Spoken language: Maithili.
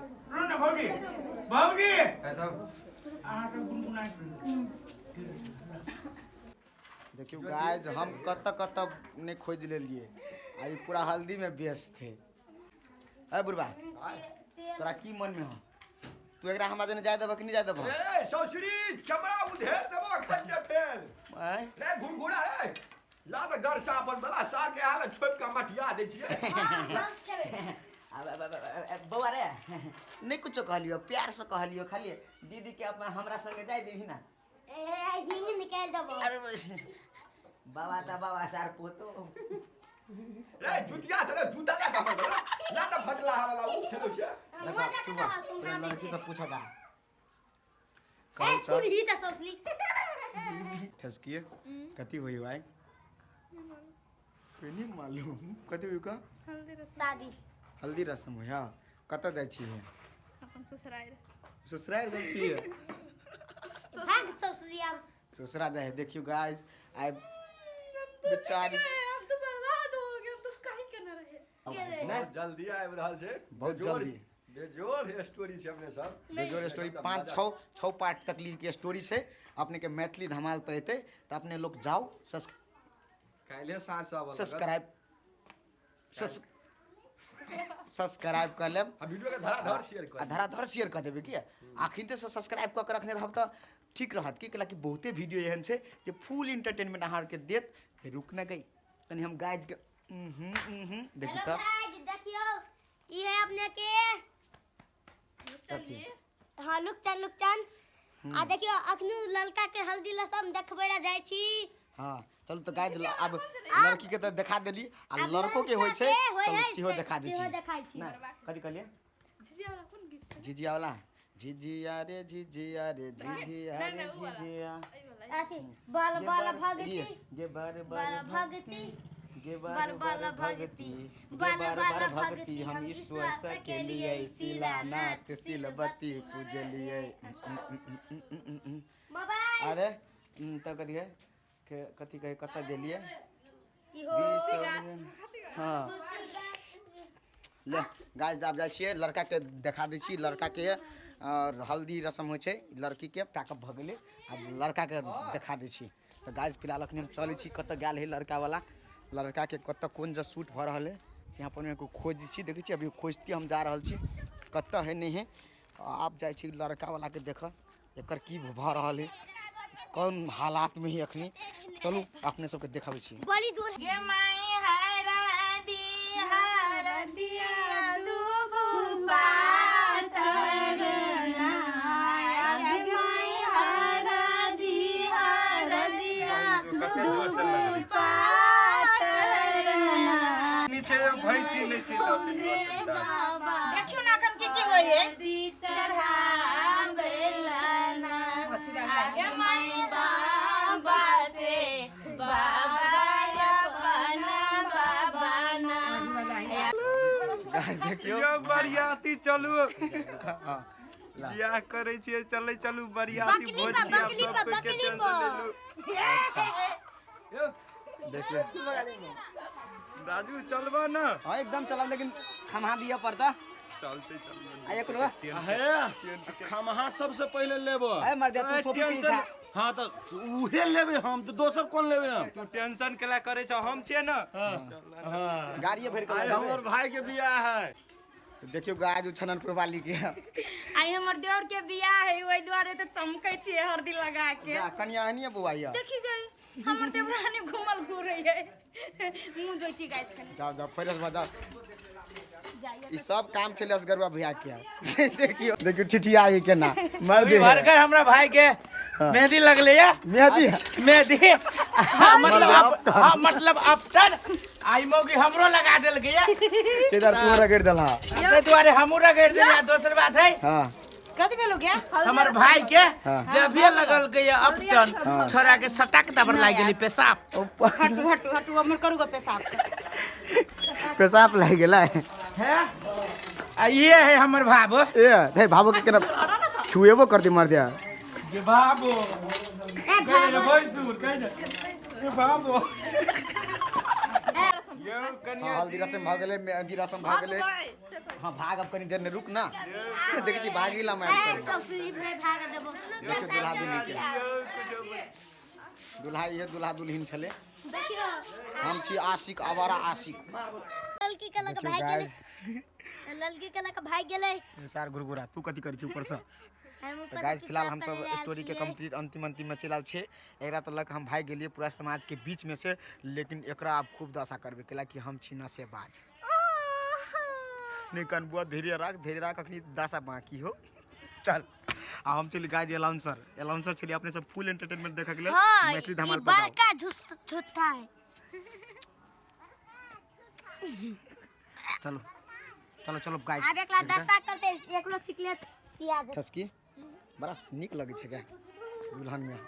सुनू ने भौजी, भौजी अहाँके गुनगुनाइत रहू। देखियौ गाइस, हम कतऽ कतऽ नहि खोजि लेलियै आ ई पूरा हल्दीमे व्यस्त है। ए बुढ़बा, तोरा की मनमे हो? तू एकरा हमरा जने जाय देबह कि नहि जाय देबह? ए सौसरी, चमड़ा उधेर देबो अखन जे फेर। आँय? रे घुरघुरा, रे ला तऽ गरसा अपन बला सार के हाल छोपि कऽ मटिया दै छियै। अब- अब- अब- अब- बौआ रे, नहि कुछो कहलियो, प्यार से कहलियो, खाली दीदी के अपना हमरा संगे जाय देबही ना? ए, हिंग निकालि देबो। अरे बाबा तऽ बाबा, सार पोतो। रे जुतिया तऽ रे जूता ला कऽ बला ला तऽ फटला वाला उ छलो छै। मजा के तऽ सुना दै लड़की छै। से पूछा दा। ए कुरही तऽ सौसली। ठसकिए कथी होई भाई? कोई नहीं मालूम कथी होई का। शादी हल्दी रस्म होई। हाँ, कतऽ जाइ छियै? अपन ससुरारि। ससुरारि जाइ छियै? भाग सौसली आब। ससुरा जाइ है। देखियौ गाइस, आइ बेचारी हम तो बर्बाद हो गए, हम तो कहीं के न रहे। बहुत जल्दी आबि रहल छै। बहुत बेजोड़- जल्दी। बेजोड़ स्टोरी छै अपने सब। बेजोड़ स्टोरी, 5 6 पार्ट तक लील के स्टोरी छै। अपने के मैथिली धमाल पे एतै तऽ अपने लोग जाउ काल्हि साँझ सब सब्सक्राइब सब्सक्राइब कऽ लेब आ वीडियो के धराधर शेयर कर आ धराधर शेयर कऽ देबै। किया अखन से सब्सक्राइब कऽ के रखने रहब तऽ ठीक रहत। की कैला कि बहुते वीडियो एहन छै जे फुल इंटरटेनमेंट अहाँ आरके देत। हे रुक न गई, कनि हम गाइज के देखी हेलो तऽ गाइस, देखियौ ई है अपने के कथी? हाँ, लुकचन लुकचन। आ देखियौ अखनु ललका के हल्दी लसम देखबै ला जाइ छी। हाँ चलू तऽ गाइज, आब लड़की के तऽ देखा देली आ आब लड़को के होइ छै। लड़का के होइ चलू है, सेहो देखा दै सेहो छी। देखाइ छी। ना कथी कहलियै? झिझिया वाला कोन गीत छै? झिझिया वाला, झिझिया रे झिझिया रे झिझिया नहि, रे नहि, उ वाला। झिझिया। एहि वाला। अथी बल गे बल बर- भगती ये, गे बर बल बर भगती गे बल बर बल बर भगती भगती बल गे बर बल बर भगती भगती हम हम ईश्वर विश्वास के के लिए लिए शिलानाथ शिलबती पूजलिए। मोबाइल। अरे तब कथी है के कथी कहे, कतऽ गेलिए? इहो हाँ ले गाछ, आब जाइ छियै लड़का के देखा दै छी लड़का के। और हल्दी रस्म होइ छै लड़की के, पैकअप भऽ गेलै, आब लड़का के देखा दै छी। तऽ गाछ, फिलहाल अखनी हम चलै छी, कतऽ गेल है लड़का वाला, लड़का के कतऽ कोन जगह शूट भऽ रहल है से यहाँ पर खोज छी। देखै छी, अभी खोजते हम जा रहल छी, कतऽ है नहि है। आब जाइ छी लड़का वाला के देखऽ, एकर की भऽ रहल है, कोन हालात में है अखनी। चलू अपने सबके देखाबै छी। बड़ी दूर गे माई हरदी हरदिया दुबु पातर ना, गे माई हरदी हरदिया दुबु पातर ना। नहि छै, भैंसी नहि छै, सब दिन बाबा देखियौ ने अखन की की होइ है चढ़ाबेला ना, आगे माई बाबा से बाबा अपना बाबा ना। गाछ देखियौ। यौ बरियाती चलू। हाँ, ला। बियाह करै छियै, चलै चलू बरियाती। बकली भोज पर, खियाब बकली सब पर, कोइ के बकली टेंशन पर। लेलू। देखियौ। राजू चलबा ना? हाँ एकदम चलब, लेकिन खम्हा दिअ पड़ता। चलते चलते। आ एक रुपया हे खमहा सबसे पहिले लेबो। ए मर जा तू, सोफी टेंशन- पीछा। हाँ तऽ उहे लेबे हम तऽ, दोसर कोन लेबे हम? तू टेंशन केला करै छ, हम छियै ना। हाँ गाड़िए भरि आइ कऽ हमर भाई के बियाह है। देखियौ गाय छननपुर वाली के। आइ हमर देवर के बियाह है, ओहि दुआरे तऽ चमकै छियै हरदी लगा के। कनिया एहनिए बौआ यऽ। देखी गई, हमर देवरानी घूमल घूरै है। मुँह धोइ छी गाछ कनी। जाओ जाओ, फ्रेश भऽ जाओ। ई सब काम छलै असगरुआ भैया के। देखियौ देखियौ, ठिठिया के केना मर दे। भरकर हमरा भाई के मेहंदी लगले या। मेहंदी? मेहंदी मतलब हाँ, मतलब अपटन आई मौगी हमरो लगा देल गया। इधर तू रगड़ देला। ताहि दुआरे हमहूँ रगड़ देलियै। दोसर बात है। हाँ। कथी भेलो गया? हमर भाई के हाँ। जब ये लगल गया अपटन, छोरा के सटक दबर लागि गेली पेशाब। हटू हटू हटू, हमर करू गो पेशाब। पेशाब लागि गेलै। है आ ये है हमर भाबो। ए हे, भाबो के केना छुएबो करती मर दिया। गे बाबो। ए भाबो। भैंसुर कहि ने गे बाबो। यौ कनिया हाँ, हल्दी रसम भऽ गेलै, मेहंदी रसम भऽ गेलै। हाँ, भाग अब कनी देर ने रुक ना। देखै छी भागी ला मारि ए, करी। सब स्लिप नहीं भाग देबो। देखियौ दुल्हा दुल्हिन के। दुल्हा इहे दुल्हा दुल्हिन छलै। देखियो हम छी आशिक, आवारा आशिक। लड़की के लग देखियौ भाग गेलै। गाइस, लड़की के लग भाग गेलै। सार घुरघुरा तू कथी करै छी ऊपर से? हम तऽ ऊपर गाइस से फिलहाल पिछला हम सब पर स्टोरी के आयल छियै। कंप्लीट अंतिम अंतिम में चलि आयल छियै। एकरा तऽ लग हम भागि गेलियै पूरा समाज के बीच में से, लेकिन एकरा आब खूब दशा करबै कैला कि हम छी नशेबाज। नहीं कनबुआ, धैर्य राख, धैर्य राख, अखनी दशा बाकी हो। चल आ हम चली गाइस अनाउंसर, अनाउंसर छलियै अपने सब फुल एंटरटेनमेंट देखऽ के लेल। हाँ, मैथिली ई धमाल पर जाउ। बड़का झूठा है। चलो चलो चलो गाइस, आब एकला दशा करते, एकलो सिकलेट पिया दे। ठसकी बड़ा नीक लगै छै गे दुल्हन में।